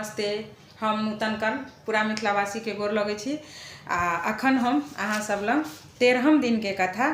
नमस्ते, हम नूतन कर्ण पूरा मिथिलावासीके गोर लगै छी। आ अखन हम अहाँ सब लग 13म दिनके कथा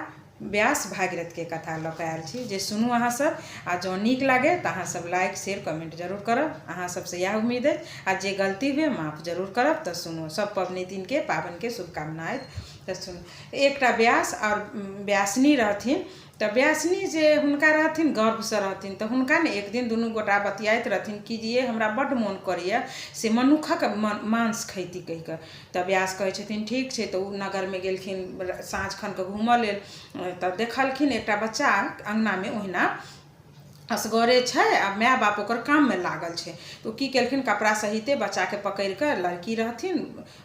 व्यास भागीरथके कथा लऽ कऽ आयल छी, जे सुनू अहाँ सब, आ जँ नीक लागे तऽ अहाँ सब लाइक शेयर कमेंट जरूर करब। अहाँ सबसँ इएह उम्मीद अछि, आ जे गलती हुए माफ जरूर करब। तऽ सुनू, सब पबनी दिनके पाबनिके शुभकामना अछि। तऽ सुनू, एकटा व्यास आओर व्यासनी रहथिन। तऽ व्यासनी जे हुनका रहथिन, गर्भसँ रहथिन। तऽ हुनका ने एक दिन दुनू गोटा बतियाइत रहथिन कि जे ये हमरा बड्ड मोन करैए से मनुक्खक मांस खैती कहि कऽ। तऽ व्यास कहै छथिन ठीक छै। तऽ ओ नगरमे गेलखिन साँझ खनके घूमऽ लेल। तऽ देखलखिन एकटा बच्चा अङ्गनामे ओहिना असगरे छै आ माय बाप ओकर काममे लागल छै। तऽ ओ की केलखिन, कपड़ा सहिते बच्चाके पकड़ि कऽ, लड़की रहथिन,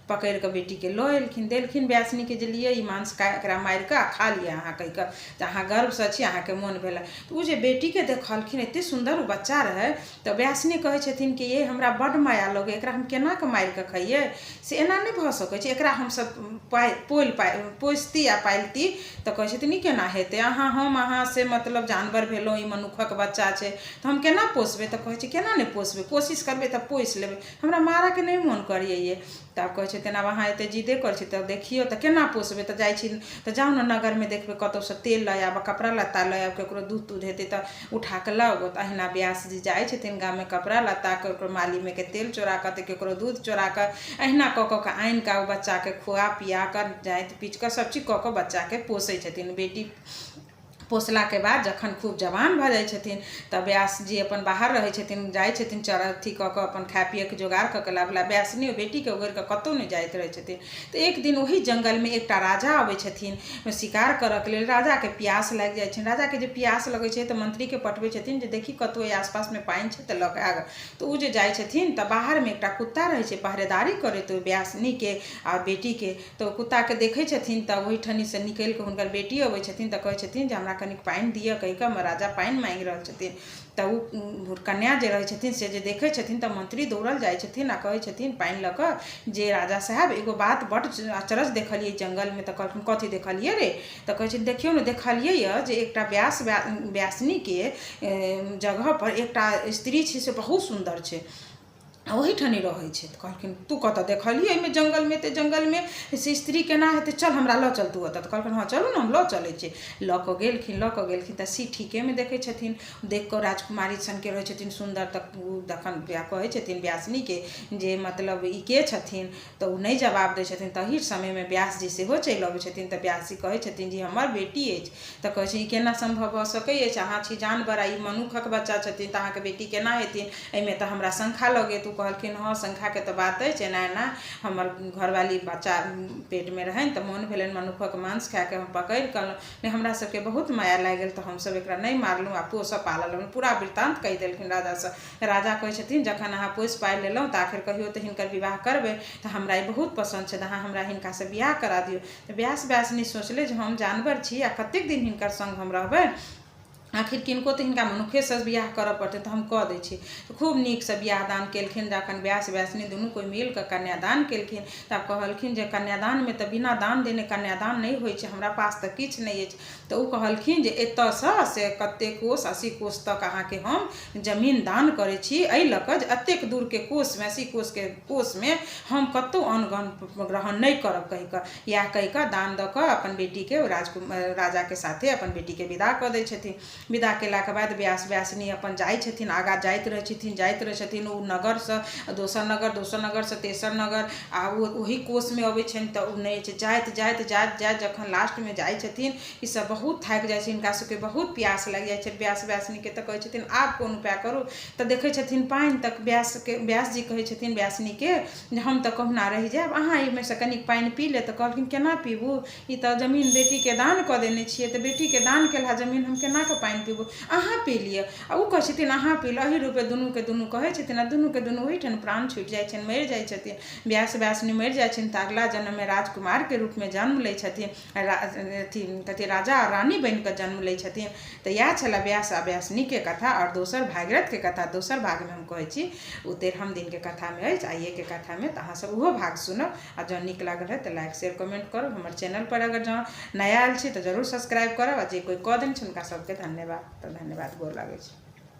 पकड़ि कऽ बेटीके लऽ एलखिन, देलखिन व्यासनीके जे लिअ ई मांस, एकरा मारि कऽ आ खा लिअ अहाँ कहि कऽ, तऽ अहाँ गर्भसँ छी, अहाँके मोन भेलै। तऽ ओ जे बेटीके देखलखिन, एतेक सुन्दर ओ बच्चा रहै। तऽ व्यासनी कहै छथिन कि ये हमरा बड्ड माया लगैए, एकरा हम केना कऽ मारि कऽ खइयै? से एना नहि भऽ सकै छै, एकरा हमसभ पाइ पोलि पाइ पोसिती आ पालिती। तऽ कहै छथिन ई केना हेतै? अहाँ हम अहाँ से मतलब जानवर भेलहुँ, ई मनुक्खक बच्चा छै, तऽ हम केना पोसबै? तऽ कहै छै केना नहि पोसबै? कोशिश करबै तऽ पोसि लेबै, हमरा मारऽके नहि मोन करैए ये। तऽ आब कहै छथिन आब अहाँ एते जिदे करै छी तऽ देखियौ तऽ केना पोसबै? तऽ जाइ छी तऽ जाउ ने नगरमे, देखबै कतहुसँ तेल लऽ आयब, कपड़ा लत्ता लऽ आयब, ककरो दूध तूध हेतै तऽ उठा कऽ लाउ। तऽ अहिना व्यास जी जाइ छथिन गाममे कपड़ा लत्ता, ककरो मालीमे के तेल चोरा कऽ, तऽ ककरो दूध चोरा कऽ, अहिना कऽ कऽ के आनि कऽ ओ बच्चाके खुआ पिया कऽ, जाँति पीच कऽ, सभचीज कऽ कऽ बच्चाके पोसै छथिन। बेटी पोसलाके बाद जखन खूब जवान भऽ जाइ छथिन तऽ व्यास जी अपन बाहर रहै छथिन, जाइ छथिन चर अथी कऽ कऽ अपन खाय पियैके जोगाड़ कऽ कऽ लाबऽ ला। व्यासनी ओ बेटीके ओगरि कऽ कतहु नहि जाइत रहै छथिन। तऽ एक दिन ओहि जङ्गलमे एकटा राजा अबै छथिन शिकार करऽके लेल। राजाके प्यास लागि जाइ छनि। राजाके जे प्यास लगै छै तऽ मन्त्रीके पठबै छथिन जे देखी कतहु एहि आसपासमे पानि छै तऽ लऽ कऽ आबऽ। तऽ ओ जे जाइ छथिन तऽ बाहरमे एकटा कुत्ता रहै छै पहरेदारी करैत ओहि व्यासनीके आओर बेटीके। तऽ ओ कुत्ताके देखै छथिन तऽ ओहिठनीसँ निकलि कऽ हुनकर बेटी अबै छथिन, तऽ कहै छथिन जे हमरा कनिक पानि दिअ कहि कऽ, हमर राजा पानि माँगि रहल छथिन। तऽ ओ कन्या जे रहै छथिन से जे देखै छथिन तऽ मन्त्री दौड़ल जाइ छथिन आ कहै छथिन पानि लऽ कऽ जे राजा साहेब, एगो बात बड्ड अचरज देखलियै जङ्गलमे। तऽ कहलखिन कथी देखलियै रे? तऽ कहै छथिन देखियौ ने, देखलियै यऽ जे एकटा व्यास व्यासनीके जगहपर एकटा स्त्री छै से बहुत सुन्दर छै, ओहीठनी रहै छै। तऽ कहलखिन तू कतऽ देखलही एहिमे जङ्गलमे? एते जङ्गलमे से स्त्री केना हेतै? चल, हमरा लऽ चल तू ओतऽ। तऽ कहलखिन हँ, चलू ने, हम लऽ चलै छी। लऽ कऽ गेलखिन। लऽ कऽ गेलखिन तऽ सी ठीकेमे देखै छथिन, देख कऽ राजकुमारी सनके रहै छथिन सुन्दर। तऽ ओ तखन कहै छथिन व्यासनीके जे मतलब ई के छथिन? तऽ ओ नहि जवाब दै छथिन। तही समयमे व्यास जी सेहो चलि अबै छथिन। तऽ व्यास जी कहै छथिन जे हमर बेटी अछि। तऽ कहै छै ई केना सम्भव भऽ सकै अछि? अहाँ छी जानवर आ ई मनुखक बच्चा छथिन, तऽ अहाँके बेटी केना हेथिन? एहिमे तऽ हमरा शङ्का लगैए। तऽ ओ कहलखिन हँ, शङ्काके तऽ बात अछि। एना एना हमर घरवाली बच्चा पेटमे रहनि तऽ मोन भेलनि मनुखक मांस खायके, हम पकड़ि कऽ नहि, हमरा सबके बहुत माया लागि गेल, तऽ हमसब एकरा नहि मारलहुँ आ पोसऽ पालऽ। पूरा वृत्तान्त कहि देलखिन राजासँ। राजा कहै छथिन जखन अहाँ पोसि पालि लेलहुँ तऽ आखिर कहियो तऽ हिनकर विवाह करबै, तऽ हमरा ई बहुत पसन्द छथि, अहाँ हमरा हिनकासँ बियाह करा दियौ। तऽ व्यास व्यासनी सोचले जे हम जानवर छी आ कतेक दिन हिनकर सङ्ग हम रहबै? आखिर किनको तऽ हिनका मनुखेसँ बियाह करऽ पड़तै, तऽ हम कऽ दै छी। तऽ खूब नीकसँ बियाह दान केलखिन। जखन व्यास व्यासनी दुनू कोइ मिल कऽ कन्यादान केलखिन तऽ आब कहलखिन जे कन्यादानमे तऽ बिना दान देने कन्यादान नहि होइ छै, हमरा पास तऽ किछु नहि अछि। तऽ ओ कहलखिन जे एतऽसँ से कतेक कोस, 80 कोस तक अहाँके हम जमीन दान करै छी, एहि लऽ कऽ जे एतेक दूरके कोसमे, 80 कोसके कोसमे हम कतहु अन्न ग्रहण नहि करब कहि कऽ। इएह कहि कऽ दान दऽ कऽ अपन बेटीके राजकुमार राजाके साथे अपन बेटीके विदा कऽ दै छथिन। विदा केलाके बाद व्यास व्यासनी अपन जाइ छथिन, आगाँ जाइत रहै छथिन, जाइत रहै छथिन। ओ नगरसँ दोसर नगर, दोसर नगरसँ तेसर नगर, आ ओ ओही कोसमे अबै छनि तऽ ओ नहि छै। जाइत जाइत जाइत जाइत जखन लास्टमे जाइ छथिन, ई सब बहुत थाकि जाइ छै, हिनका सबके बहुत प्यास लागि जाइ छै व्यास व्यासनीके। तऽ कहै छथिन आब कोन उपाय करू? तऽ देखै छथिन पानि। तऽ व्यासके व्यास जी कहै छथिन व्यासनीके जे हम तऽ कहुना रहि जायब, अहाँ एहिमे सँ कनिक पानि पी लेब। तऽ कहलखिन केना पीबू? ई तऽ जमीन बेटीके दान कऽ देने छियै, तऽ बेटीके दान केलहा जमीन हम केना कऽ पानि पीबू? अहाँ पी लिअ। आ ओ कहै छथिन अहाँ पी लिअ। एहि रूपे दुनूके दुनू कहै छथिन आ दुनूके दुनू ओहिठाम प्राण छुटि जाइ छनि, मरि जाइ छथिन। व्यास व्यासनी मरि जाइ छथिन तऽ अगिला जन्ममे राजकुमारके रूपमे जन्म लै छथिन, अथी कथी राजा आओर रानी बनि कऽ जन्म लै छथिन। तऽ इएह छलए व्यास आ व्यासनीके कथा। आओर दोसर भागीरथके कथा दोसर भागमे हम कहै छी, ओ 13म दिनके कथामे अछि आइएके कथामे। तऽ अहाँसभ ओहो भाग सुनब आ जँ नीक लागल होय तऽ लाइक शेयर कमेंट करब। हमर चैनलपर अगर जँ नया आयल छी तऽ जरूर सब्सक्राइब करब, आ जे कोइ कऽ देने छै हुनका सभके धन्यवाद। तऽ धन्यवाद, गोर लागै छी।